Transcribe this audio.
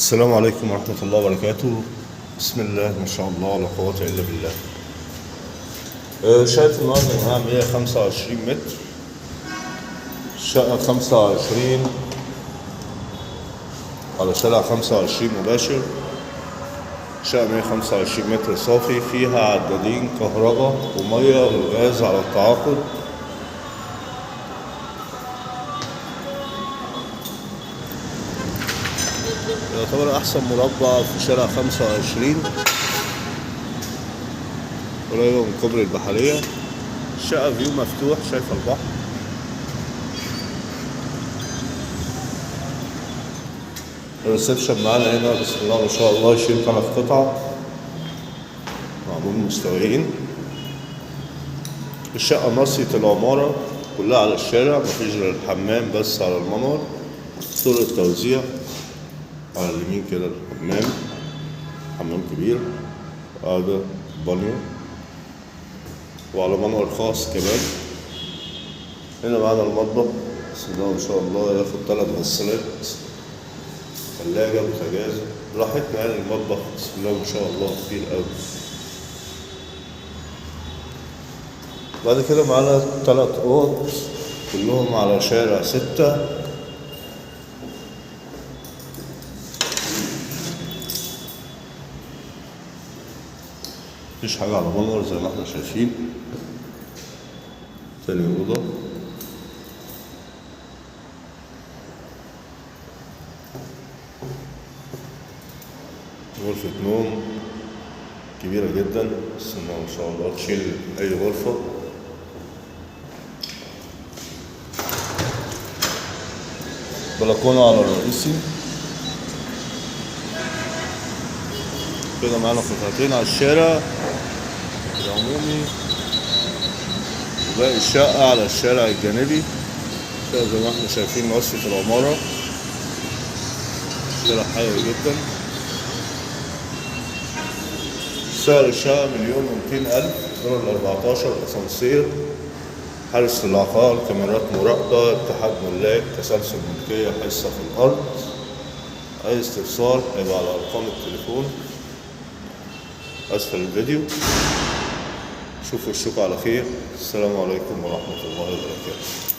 السلام عليكم ورحمة الله وبركاته. بسم الله ما شاء الله لا قوة إلا بالله. شقة النهاردة يا جماعة 125 متر، شقة 25 على شارع 25 مباشر. شقة 125 متر صافي، فيها عدادين كهرباء ومية والغاز على التعاقد. يعتبر أحسن مربع في شارع 25، قريبة من كوبري البحرية. الشقة فيو مفتوح، شايفة البحر. ال reception معانا هنا بسم الله ما شاء الله يشيل 3 قطع معمول مستويين. الشقة ناصية العمارة كلها على الشارع، مفيش غير الحمام بس على المنور. طرق التوزيع على اليمين كده الحمام، حمام كبير، قاعدة بانيو، وعلى منور خاص كمان. هنا معانا المطبخ بسم الله ما شاء الله، ياخد 3 غسالات، ثلاجة، بوتاجاز، براحتنا يعني. المطبخ بسم الله ما شاء الله كبير أوي. بعد كده معانا 3 أوض كلهم على شارع 6. مفيش حاجة على منور زي ما احنا شايفين. تاني أوضة، غرفة نوم كبيرة جدا بسم الله ما شاء الله، تشيل أي غرفة. بلكونة على الرئيسي كده. معانا قطعتين على الشارع العمومي وباقي الشقة على الشارع الجانبي. الشقة زي ما احنا شايفين ناصية العمارة، شارع حيوي جدا. سعر الشقة 1,200,000، دور 14، أسانسير، حارس للعقار، كاميرات مراقبة، اتحاد ملاك، تسلسل ملكية، حصة في الأرض. أي استفسار هيبقى على أرقام التليفون أسفل الفيديو. شوفوا وشكوا على خير. السلام عليكم ورحمة الله وبركاته.